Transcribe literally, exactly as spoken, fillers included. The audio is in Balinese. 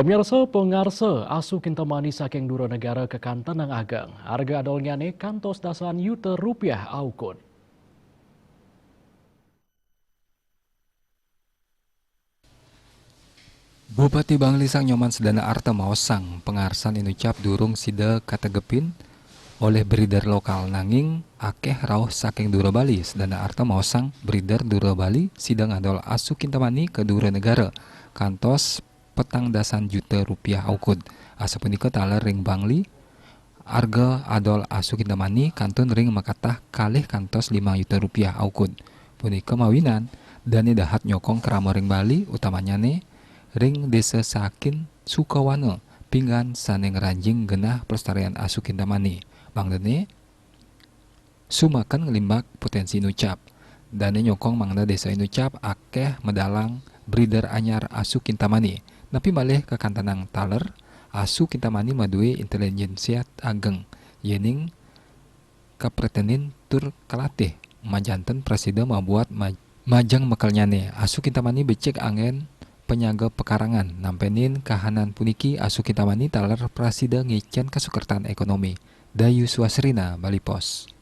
Pemirsa, pengarsa Asu Kintamani saking Dura Negara kekantenang ageng. Harga adolnyane kantos dasan yuta rupiah aukud. Bupati Bangli Sang Nyoman Sedana Arta maosang pangarsan inucap durung sida kategepin oleh breeder lokal, nanging akeh rauh saking Dura Bali. Sedana Arta maosang breeder Dura Bali sida ngadol Asu Kintamani ke Dura Negara kantos petang dasan juta rupiah aukud. Asapunika taler ring Bangli, arga adol Asu Kintamani kantun ring makatah kalih kantos limang juta rupiah aukud. Punika mawinan dane dahat nyokong krama ring Bali, utamanyane ring Desa Sakin Sukawana, pinggan sane ngranjing genah pelestarian Asu Kintamani. Mangdane sumaken nglimbak potensi inucap. Dane nyokong mangda desa inucap akeh medalang breeder anyar Asu Kintamani. Napi malih kakantenang taler, Asu Kintamani madue intelijensia ageng, yening kapretenin tur kalatih, majanten prasida mabuat maj-, majeng mekelnyane. Asu Kintamani becik anggen penyaga pekarangan. Nampenin kahanan puniki, Asu Kintamani taler prasida ngicen kasukertan ekonomi. Dayu Swasrina, Bali Post.